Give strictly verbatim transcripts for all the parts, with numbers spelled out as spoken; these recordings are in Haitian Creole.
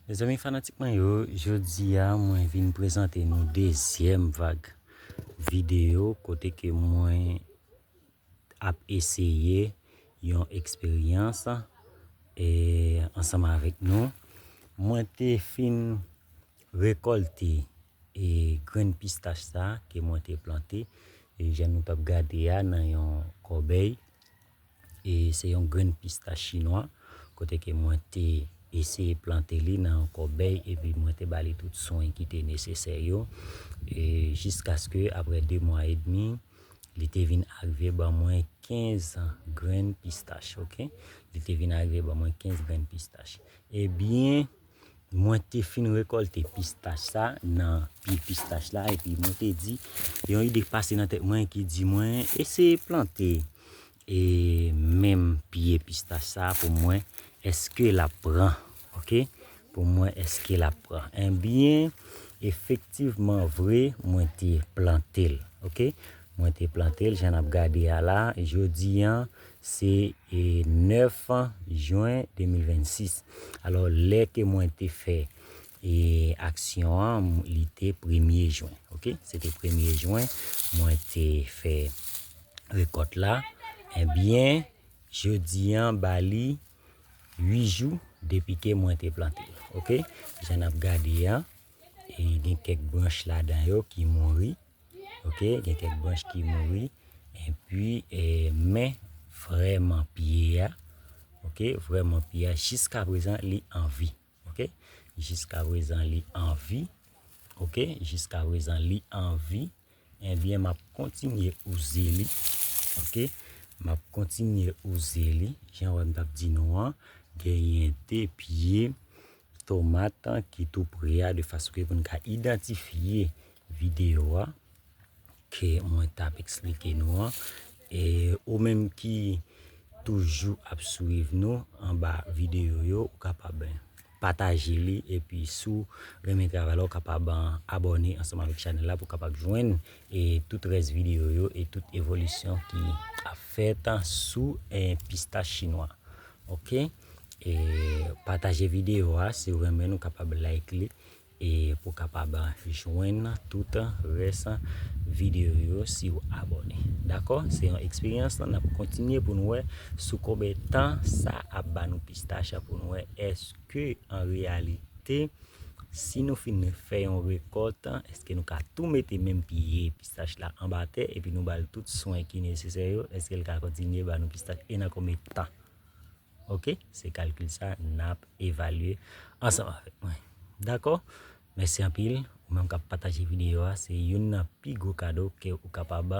Mezanmi fanatik mwen yo, jodi a mwen vin prezante nou dezyèm vag videyo kote ke mwen ap eseye yon eksperyans e, ansanm avèk nou. Mwen te fin rekòlte e, grenn pistach sa ke mwen te plante. E, jan nou t ap gade a nan yon kòbèy. E se yon grenn pistach chinwa kote ke mwen te eseye plante li nan yon kòbèy epi mwen te ba li tout swen ki te nesesè yo. E jiskaske apre de mwa edmi, li te vin arive ban mwen kenz grenn pistach, oke? Li te vin arive ban mwen kenz grenn pistach. Ebyen, mwen te fin rekòlte pistach sa nan pye pistach la, epi mwen te di, yon ide pase nan tèt mwen ki di mwen, eseye plante e menm pye pistach sa pou mwen, èske l ap pran, oke? Pou mwen, èske l ap pran? Ebyen, efektivman vre, mwen te plante l, oke? Mwen te plante l, jan n ap gade a la, jodi an, se e, nèf jen de mil vennsis. Alò, lè ke mwen te fè e, aksyon an, m- li te premye jen, oke? Se te premye jen, mwen te fè rekòt la. Ebyen, jodi an, ba li uit jou depi ke mwen te plante l, oke? Jan n ap gade an, e, gen kèk branch ladan yo ki mouri, oke? Gen kèk branch ki mouri, epi, e, men vrèman pye a, oke? Vrèman pye a, jiska prezan, li an vi, oke? Jiska prezan, li an vi, oke? Jiska prezan, li an vi. Ebyen, m ap kontinye wouze li, oke? M ap kontinye wouze li, jan w wè m t ap di nou an, genyen de pye tomat ki tou pre a, de fason ke pou n ka idantifye videyo a ke mwen t ap eksplike nou an. E ou menm ki toujou ap swiv nou anba videyo yo, ou kapab pataje li, epi si w renmen travay la, ou kapab, ah, abòne ansanm avèk chanèl la pou w kapab jwenn e tout rès videyo yo e tout evolisyon ki ap fèt sou e, pistach chinwa. Oke? E pataje videyo a, si w renmen l, ou kapab like li e pou w kapab jwenn tout rès videyo yo si w abòne. Dakò? Se yon eksperyans, n ap kontinye pou n wè sou konbyen tan sa ap ba nou pistach, pou n wè èske an reyalite, si nou fin fè yon rekòt, èske nou ka tou mete menm pye pistach la anba tè epi nou ba l tout swen ki nesesè yo, èske l ka kontinye ba nou pistach e nan konbyen tan? Oke, se kalkil sa n ap evalye ansanm avèk mwen. Dakò? Mèsi anpil. Ou menm k ap pataje videyo a, se youn nan pi gwo kado ke ou kapab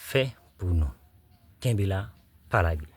fè pou nou. Kenbe la, pa lage.